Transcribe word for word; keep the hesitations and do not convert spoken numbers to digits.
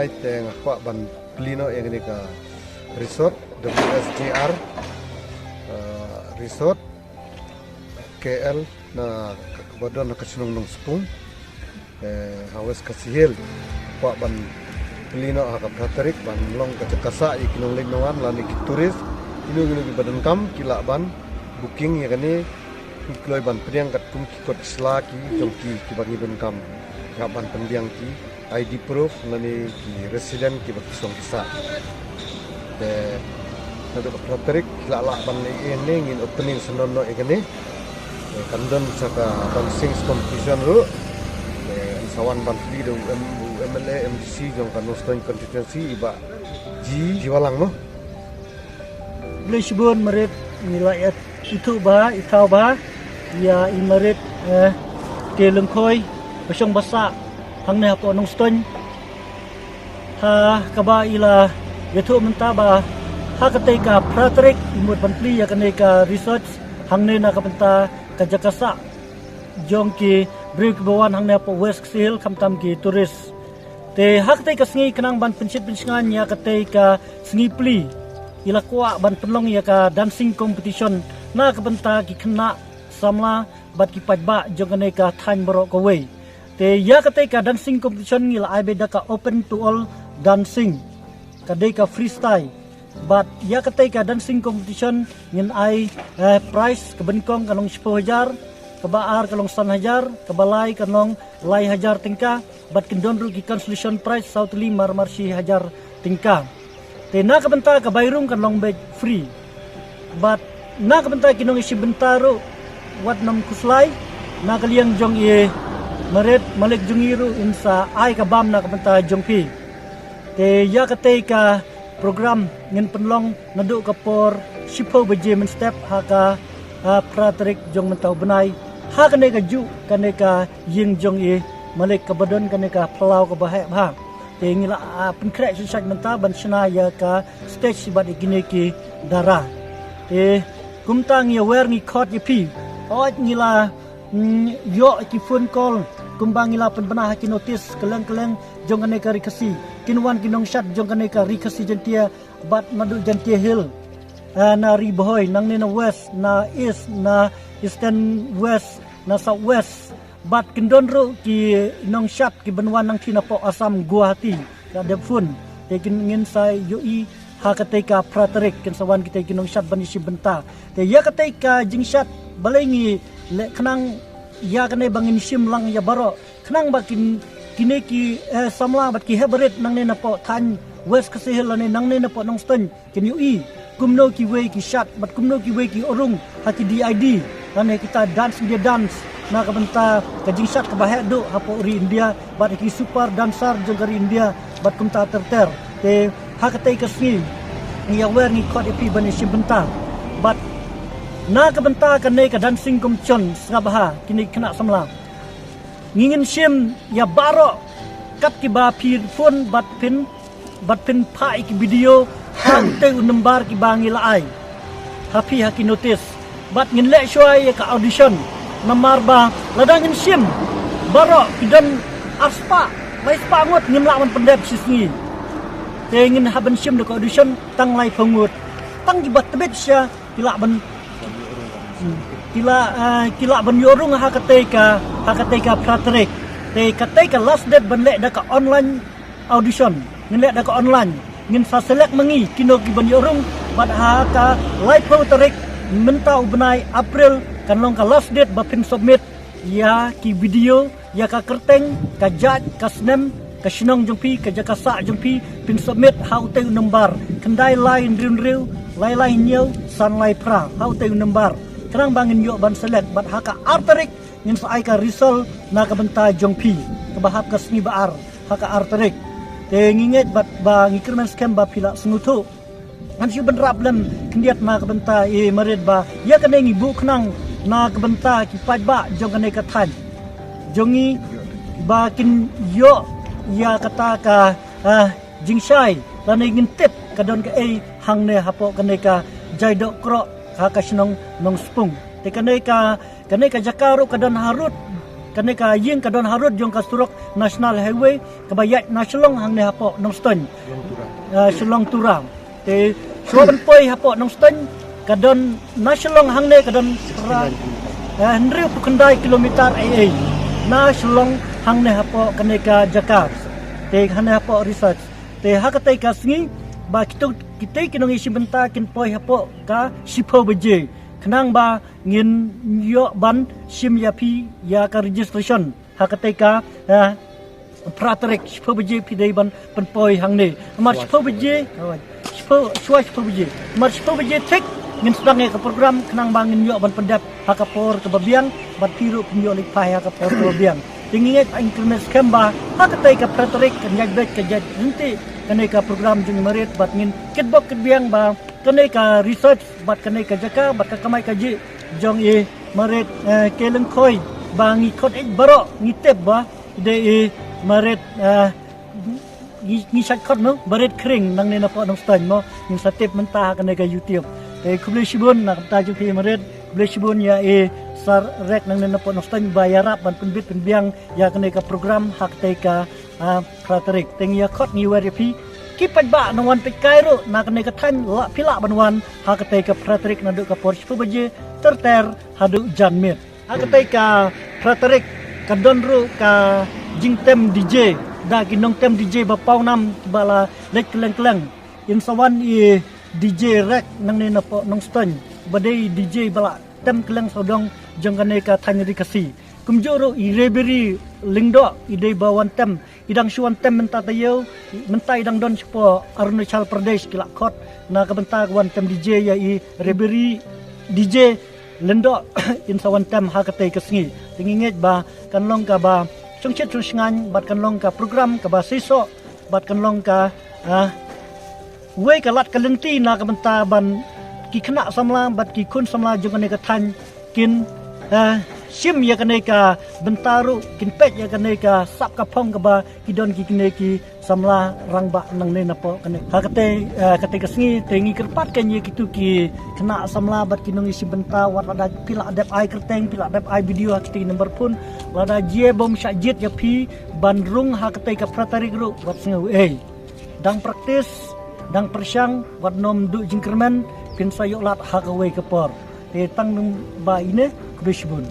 Te nga kwah ban plie noh ïa kane ka resort, W S J R, uh, resort, K L, na ka, kaba don na ka shnong Nongspung, eh, ha West Khasi Hills. Kwah ban plie noh ha ka phra tarik ban long ka jaka sah ïa ki nongleit nongwan lane ki tourist. Kino kino kiba donkam ki lah ban booking ïa kane, ki kloi ban pdiang katkum ki kot sla ki jong ki kiba ngi donkam. Ki hap ban pynbiang ki I D proof lane ki resident kiba ki song ki sah. Te naduh ka phra tarik ki lah lah ban leh ïa kane, ngin opening sha nonno ïa kane. Te kan don sa ka dancing competition ruh. Te ngi sa wan ban plie da u M-, u M L A M D C jong ka Nongstoiñ constituency, i Bah G Jiwalang mo. Khublei shibun Marit, ngi la ïa ithuh bha, ithaw bha ïa i Marit, eh, K. Lyngkhoi, ba shong ba sah hangne hapoh Nongstoiñ, ha kaba i la ïathuh mynta ba ha katei ka phra tarik i mut ban plie ïa kane ka resort hangne na ka bynta ka jaka sah jong ki briew kiba wan hangne hapoh West Khasi Hills, khamtam ki tourist. Te ha katei ka sngi khnang ban pynshit pynshngaiñ ïa katei ka sngi plie, i la kwah ban pynlong ïa ka dancing competition na ka bynta ki khynnah samla bad ki paidbah jong kane ka thaiñ baroh kawei. Te ïa katei ka dancing competition ngi la ai beit da ka open to all dancing, ka dei ka freestyle. Bad ïa katei ka dancing competition ngin ai, eh, prize, kaba nyngkong ka long shiphew hajar, kaba ar ka long san hajar, kaba lai ka long lai hajar tyngka, bad kin don ruh ki consolation prize saw tylli mar mar shi hajar tyngka. Te na ka bynta ka bai rung kan long beit free. Bad na ka bynta ki nongïashim bynta ruh, wat nym khuslai, na ka liang jong i Marit, Malik jong i ruh in sa ai ka bam na ka bynta jong phi. Te ïa katei ka program ngin pynlong naduh ka por shiphew baje mynstep ha ka, ha phra tarik jong mynta u bnai, ha kane kajuh kane ka ïing jong i Malik kaba don kane ka phyllaw kaba heh bha. Te ngi la, ah, pynkhreh shisha mynta ban shna ïa ka stage bad ïa kine ki dara. Te kumta ngi ïawer ngi khot ïa phi. Hooid ngi la, mm, ïoh ki phone call kumba ngi la pynbna ha ki notice kylleng kylleng jong kane ka Ri Khasi. Kin wan ki nongshad jong kane ka Ri Khasi Jaiñtia bad naduh Jaiñtia Hill, ah, na Ri Bhoi, nangne na West, na East, na Eastern West, na South West. Bad kin don ruh ki nongshad kiban wan nangtei napoh Assam, Guwahati, ka dep phone. Te kin, ngin sa ïohi ha katei ka phra tarik kin sa wan kitei ki nongshad ban ïashim bynta. Te ïa katei ka jingshad balei ngi leh khnang ïa kane ba ngin shim lang ïa baroh. Khnang ba kin, kine ki, eh, samla bad ki heh barit nangne napoh thaiñ West Khasi Hills lane nangne napoh Nongstoiñ kin ïohi kumno kiwei ki shad bad kumno kiwei ki ïoh rung ha ki D I D lane kita Dance India Dance na ka bynta ka jingshad kaba heh duh hapoh ri India bad ki super dancer jong ka ri India bad kumta ter ter. Te ha katei ka sngi ngi ïawer ngi khot ïa phi ban ïashim bynta. Bad na ka bynta kane ka dancing competition sngap bha kine ki khynnah samla. Ngi ngin shim ïa baroh kat kiba phi phone bad phin, bad phin phah ïa ki video ha utei u number kiba ngi la ai ha phi ha ki notice. Bad ngin leh shuwa ïa ka audition. Namar ba lada ngin shim baroh ki don arspah, laispah ngut ngim lah ban pyndep shi sngi. Te ngin hap ban shim da ka audition tang laiphew ngut. Tang kiba tbit sha ki lah ban, hmm, ki lah, eh, ki lah ban ïoh rung ha katei ka, ha katei ka phra tarik. Te katei ka last date ban leh da ka online audition. Ngin leh da ka online. Ngin sa select ma ngi kino kiban ïoh rung bad ha ka laiphew tarik mynta u bnai April kan long ka last date ba phin submit ïa ki video, ïa ka kyrteng, ka jait, ka snem, ka shnong jong phi, ka jaka sah jong phi, phin submit ha utei u number khyndai lai hynriew hynriew, lai lai hynñiew, san lai phra, ha utei u number. Khnang ba ngin ïoh ban select bad ha ka ar tarik ngin sa ai ka result na ka bynta jong phi kaba hap ka sngi ba ar ha ka ar tarik. Te ngi ngeit bad ba ngi kyrmen skhem ba phi la sngewthuh. Ngan shu bynrap lem khyndiat na ka bynta i Marit ba ïa kane ngi buh khnang na ka bynta ki paidbah jong kane ka thaiñ jong ngi ba kin ïoh ïa kata ka, ah, jingshai lane ngin tip ka don kaei hangne hapoh kane ka Jaidohkroh ha ka shnong Nongspung. Te kane ka, kane ka jaka ruh ka don harud Kane ka ïing ka don harud jong ka surok National Highway kaba ïaid na Shillong hangne hapoh Nongstoiñ. Ah, Shillong Tura. Te shuwa ban poi hapoh Nongstoiñ ka don na Shillong hangne ka don ra, eh, hynriewphew khyndai kilometer ei ei na Shillong hangne hapoh kane ka jaka. Te hangne hapoh Research. Te ha katei ka sngi ba kito, kitei ki nongïashim bynta kin poi hapoh ka shiphew baje. Khnang ba ngin ïoh ban shim ïa phi ïa ka registration ha katei ka, eh, phra tarik, shiphew baje phi dei ban pynpoi hangne. Namar shiphew baje, oh, shiphew, shuwa shiphew baje. Namar shiphew baje thik ngin sdang ïa ka program khnang ba ngin ïoh ban pyndep ha ka por kaba biang, bad phi ruh phin ïoh leit phai ha ka por kaba biang. Te ngi ngeit, ngin kyrmen skhem ba ha katei ka phra tarik kan ïaid beit, kan ïaid ryntih kane ka program jong i Marit, bad ngin kitbok kitbiang ba kane ka Research bad kane ka jaka bad ka kamai kajih jong i Marit, eh, K. Lyngkhoi ba ngi khot ïa baroh ngi tip ba dei i Marit, eh, ngi, ngi shait khot mo, Marit Khring nangne napoh Nongstoiñ mo, ngin sa tip mynta ha kane ka YouTube. Te khublei shibun na ka bynta jong phi Marit, khublei shibun ïa i Sir Rek nangne napoh Nongstoiñ ba ïarap ban pynbit pynbiang ïa kane ka program ha katei ka, ah, phra tarik. Te ngi ïa khot ngi wer ïa phi. Ki paidbah nongwan peitkai ruh na kane ka thaiñ, lah phi lah ban wan ha katei ka phra tarik naduh ka por shiphew baje ter ter haduh janmiet. Ha katei ka phra tarik ka don ruh ka jingtem DJ da ki nongtem DJ ba pawnam ba la leit kylleng kylleng. In sa wan i DJ Rek nangne napoh Nongstoiñ ba dei DJ ba la tem kylleng sawdong jong kane ka thaiñ Ri Khasi. Kumjuh ruh i Reberi Lyngdoh i dei ba wan tem, i dang shu wan tem mynta taïew, mynta i dang don shapoh Arunachal Pradesh, ki la khot na ka bynta ka wan tem DJ ïa i Reberi DJ Lyngdoh in sa wan tem ha katei ka sngi. Te ngi ngeit ba kan long kaba shongshit shongshngaiñ bad kan long ka program kaba seisoh bad kan long ka, ah, wei ka lad ka lynti na ka bynta ban ki khynnah samla bad ki khun samla jong kane ka thaiñ kin, eh, shim ïa kane ka bynta ruh, kin peit ïa kane ka sap ka phong kaba ki don ki kine ki samla rangbah nangne napoh kane. Ha katei, eh, katei ka sngi te ngi kyrpad kein ïa kito ki khynnah samla bad ki nongïashim bynta, wat lada phi lah dep ai kyrteng, phi lah dep ai video ha kitei ki number phone, lada jia bym shah jied ïa phi ban rung ha katei ka phra tarik ruh, wat sngew ei. Dang practice, dang pyrshang, wat nym duh jingkyrmen, phin sa ïoh lad ha kawei ka por. Te tang ba ine, khublei shibun.